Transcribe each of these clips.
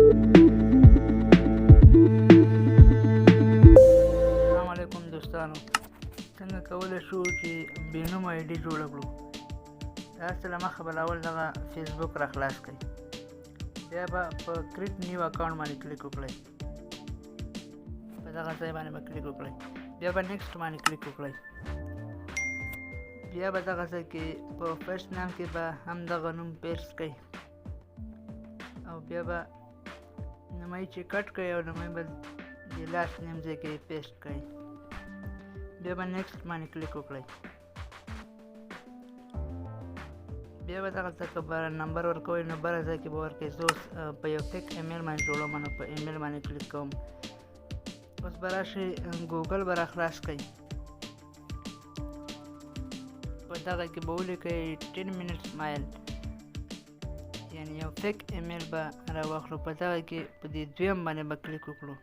السلام علیکم دوستانو، څنګه کولی شو چې بې نومه آی ډي جوړه کړو؟ د هر څه له مخه به اول دغه فیسبوک را خلاص کړئ، بیا به په create new account باندې کلیک وکړئ، په دغه ځای باندې به کلیک وکړئ، بیا به next باندې کلیک وکړئ، بیا به دغه ځای کې په first name کې به هم دغه نوم paste کړئ، او بیا به نمایي چې cut کړئ او نمایي به د last name ځای کې paste کړئ، بیا به next باندې کلیک وکړئ، بیا به دغلته که بره نمبر ورکوئ نو بره ځای کې به ورکړئ. زه اوس په یو fake email باندې جوړوم، نو په ایمیل باندې کلیک کوم. اوس به راشئ ګوګل به راخلاص کړئ، په دغه کې به ولیکئ 10 minutes mail، یعنی یو fake email به راواخلو. په دغه کې په دې دویم باندې به کلیک وکړو،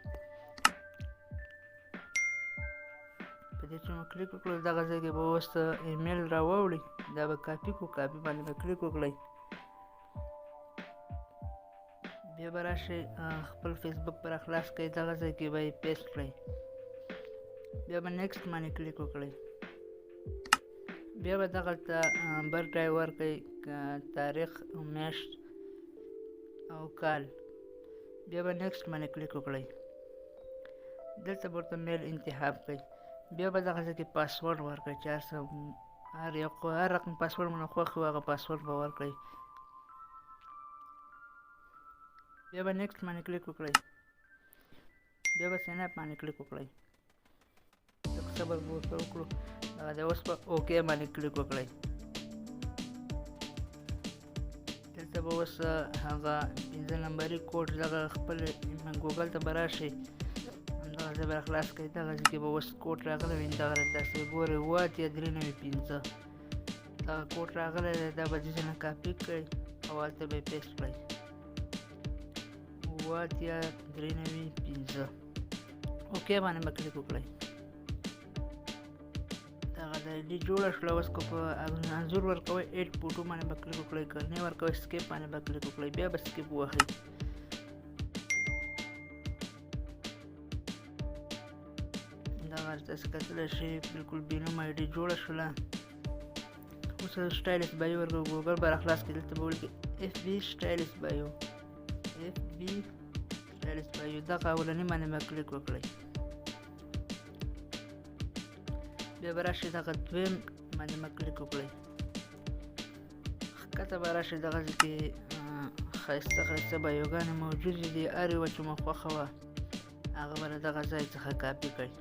په دې چې مو کلیک وکړو دغه ځای کې به اوس ایمیل راواوړي، دا به کاپي کړو، کاپي باندې به کلیک وکړئ، بیا به راشئ خپل فیسبوک به راخلاص کړئ، دغه ځای کې به یې paste کړئ، بیا به next باندې کلیک وکړئ، بیا به دغلته birthday ورکړئ، تاریخ، میاشت او کال، بیا به next باندې کلیک وکړئ، دلته به ورته mail انتخاب کړئ، بیا به دغه ځای کې پاسورډ ورکړئ، چې هر څه هر یو هر رقم پاسورډ مو خوښ وي هغه پاسورډ به ورکړئ، بیا به next باندې کلیک وکړئ، بیا به sign up باندې کلیک وکړئ، لږ صبر به ورته وکړو، دغه دی اوس به okay باندې کلیک وکړئ. دلته به اوس هغه 5 نمبري کوډ دغه خپل ګوګل ته به راشئ، همدغه ځای به راخلاص کړئ، دغه ځای کې به اوس کوډ راغلی وي، دغه تاسو ګورئ 78395، دغه کوډ راغلی دی، دا به دې ځای نه کاپي کړئ او هلته به یې paste کړئ، 78395، okay باندې به کلیک وکړئ. دغه د آی ډي جوړه شوله. اوس که په انځور ورکوئ add photo باندې به کلیک وکړئ، که نه ورکوئ skip باندې به کلیک وکړئ، بیا به skip ووهئ. دغه تاسو کتلی شئ بلکل بې نومه آی ډي جوړه شوله. اوس stylish bio ورکوو، ګوګل به راخلاص کړي، دلته به ولیکئ FB stylish bio، FB stylish bio، دغه اولني باندې به کلیک وکړئ، بیا به راشئ دغه دویم باندې به کلیک وکړئ، ښکته به راشئ دغه ځای کې ښایسته ښایسته بایوګانې موجودې دي، هر یوه چې مو خوښه وه هغه به له دغه ځای څخه کاپي کړئ.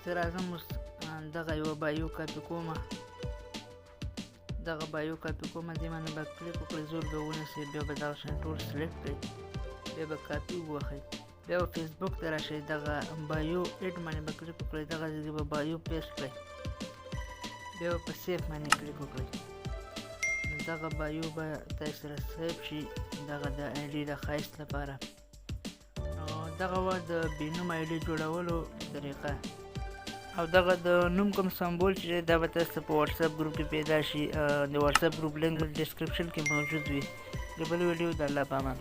زه راځم اوس دغه یوه bio کاپي کومه، دغه bio کاپي کومه، دې باندې به کلیک وکړئ، زور به ونیسئ، بیا به دغه شیان ټول select کړئ، بیا به کاپي ووهئ، بیا به فیسبوک ته راشئ، دغه bio add باندې به کلیک وکړئ، دغه ځای کې به bio paste کړئ، بیا به په save باندې کلیک وکړئ، نو دغه bio به تاسو سره save شي، دغه د آی ډي د ښایست لپاره. نو دغه وه د بې نومه آی ډي جوړولو طریقه. او دغه د نوم کوم symbol چې دی دا به تاسو ته په واتساپ ګروپ کې پیدا شي، د واتساپ ګروپ لینک ډسکرپشن کې موجود وي. د بلې ویډیو د الله په امان.